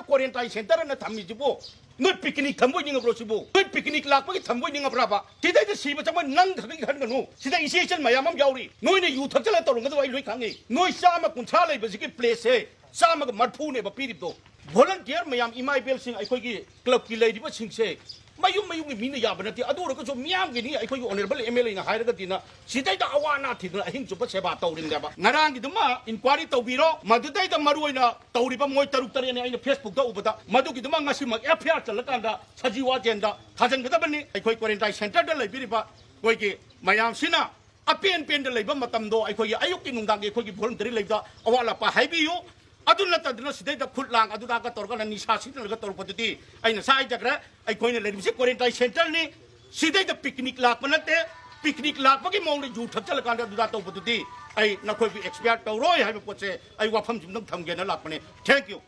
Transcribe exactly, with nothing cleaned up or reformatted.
quarantine center ꯑꯅ ꯊꯝꯃꯤꯁꯤꯕꯨ ꯅꯣꯏ picnic ꯊꯝꯕ ꯑꯣꯏꯅꯤꯡꯉꯕ꯭ꯔꯣ ꯁꯤꯕꯨ? ꯅꯣꯏ picnic ꯂꯥꯛꯄꯒꯤ ꯊꯝꯕ ꯑꯣꯏꯅꯤꯡꯉꯕ꯭ꯔꯕ? ꯁꯤꯗꯩꯗ ꯁꯤꯕ ꯆꯪꯕ ꯅꯪ ꯈꯛꯇꯒꯤ ꯈꯟꯒꯅꯨ꯫ ꯁꯤꯗ ꯏꯆꯦ ꯏꯆꯜ ꯃꯌꯥꯝ ꯑꯃ ꯌꯥꯎꯔꯤ꯫ ꯅꯣꯏꯅ ꯌꯨ ꯊꯛꯆꯜꯂ ꯇꯧꯔꯝꯒꯗꯕ ꯑꯩ ꯂꯣꯏ ꯈꯪꯉꯤ꯫ ꯅꯣꯏ ꯆꯥꯝꯃ ꯀꯨꯟꯊ꯭ꯔꯥ ꯂꯩꯕꯁꯤꯒꯤ placeꯁꯦ ꯆꯥꯝꯃꯒ ꯃꯔꯐꯨꯅꯦꯕ ꯄꯤꯔꯤꯕꯗꯣ꯫ Volunteer ꯃꯌꯥꯝ, ꯏꯃꯥ ꯏꯕꯦꯜꯁꯤꯡ, ꯑꯩꯈꯣꯏꯒꯤ clubꯀꯤ ꯂꯩꯔꯤꯕꯁꯤꯡꯁꯦ ꯃꯌꯨꯝ ꯃꯌꯨꯝꯒꯤ ꯃꯤꯅ ꯌꯥꯕ ꯅꯠꯇꯦ꯫ ꯑꯗꯨ ꯑꯣꯏꯔꯒꯁꯨ ꯃꯤꯌꯥꯝꯒꯤꯅꯤ, ꯑꯩꯈꯣꯏꯒꯤ honourable MLAꯅ ꯍꯥꯏꯔꯒꯗꯤꯅ ꯁꯤꯗꯩꯗ ꯑꯋꯥ ꯑꯅꯥ ꯊꯤꯗꯅ ꯑꯍꯤꯡ ꯆꯨꯞꯄ ꯁꯦꯕꯥ ꯇꯧꯔꯤꯕꯅꯦꯕ꯫ ꯉꯔꯥꯡꯒꯤꯗꯨꯃ inquiry ꯇꯧꯕꯤꯔꯣ꯫ ꯃꯗꯨꯗꯩꯗ ꯃꯔꯨ ꯑꯣꯏꯅ ꯇꯧꯔꯤꯕ ꯃꯣꯏ ꯇꯔꯨꯛ ꯇꯔꯦꯠꯅꯤ ꯑꯩꯅ Facebookꯇ ꯎꯕꯗ, ꯃꯗꯨꯒꯤꯗꯨꯃ ꯉꯁꯤꯃꯛ FIR ꯆꯜꯂꯀꯥꯟꯗ ꯁꯖꯤꯋꯥ ꯖꯦꯟꯗ ꯊꯥꯖꯤꯟꯒꯗꯕꯅꯤ꯫ ꯑꯩꯈꯣꯏ quarantine centreꯗ ꯂꯩꯕꯤꯔꯤꯕ ꯑꯩꯈꯣꯏꯒꯤ ꯃꯌꯥꯝꯁꯤꯅ ꯑꯄꯦꯟ ꯄꯦꯟꯗ ꯂꯩꯕ ꯃꯇꯝꯗꯣ ꯑꯩꯈꯣꯏꯒꯤ ꯑꯌꯨꯛꯀꯤ ꯅꯨꯡꯗꯥꯡꯒꯤ ꯑꯩꯈꯣꯏꯒꯤ voluntary ꯂꯩꯕꯗ ꯑꯋꯥꯠ ꯑꯄꯥ ꯍꯥꯏꯕꯤꯌꯨ꯫ ꯑꯗꯨ ꯅꯠꯇꯗꯅ ꯁꯤꯗꯩꯗ ꯈꯨꯠ ꯂꯥꯡ ꯑꯗꯨꯗꯥꯒ ꯇꯧꯔꯒ ꯅꯤꯁꯥ ꯁꯤꯖꯤꯟꯅꯔꯒ ꯇꯧꯔꯛꯄꯗꯨꯗꯤ ꯑꯩ ꯉꯁꯥꯏ ꯍꯥꯏꯖꯈ꯭ꯔꯦ, ꯑꯩꯈꯣꯏꯅ ꯂꯩꯔꯤꯕꯁꯤ quarantine centreꯅꯤ꯫ ꯁꯤꯗꯩꯗ picnic ꯂꯥꯛꯄ ꯅꯠꯇꯦ꯫ Picnic ꯂꯥꯛꯄꯒꯤ ꯃꯑꯣꯡꯗ ꯌꯨ ꯊꯛꯆꯜꯂꯀꯥꯟꯗ ꯑꯗꯨꯗꯥ ꯇꯧꯕꯗꯨꯗꯤ ꯑꯩ ꯅꯈꯣꯏꯕꯨ expect ꯇꯧꯔꯣꯏ ꯍꯥꯏꯕ ꯄꯣꯠꯁꯦ ꯑꯩ ꯋꯥꯐꯝꯁꯤꯃꯇꯪ ꯊꯝꯒꯦꯅ ꯂꯥꯛꯄꯅꯦ꯫ Thank you꯫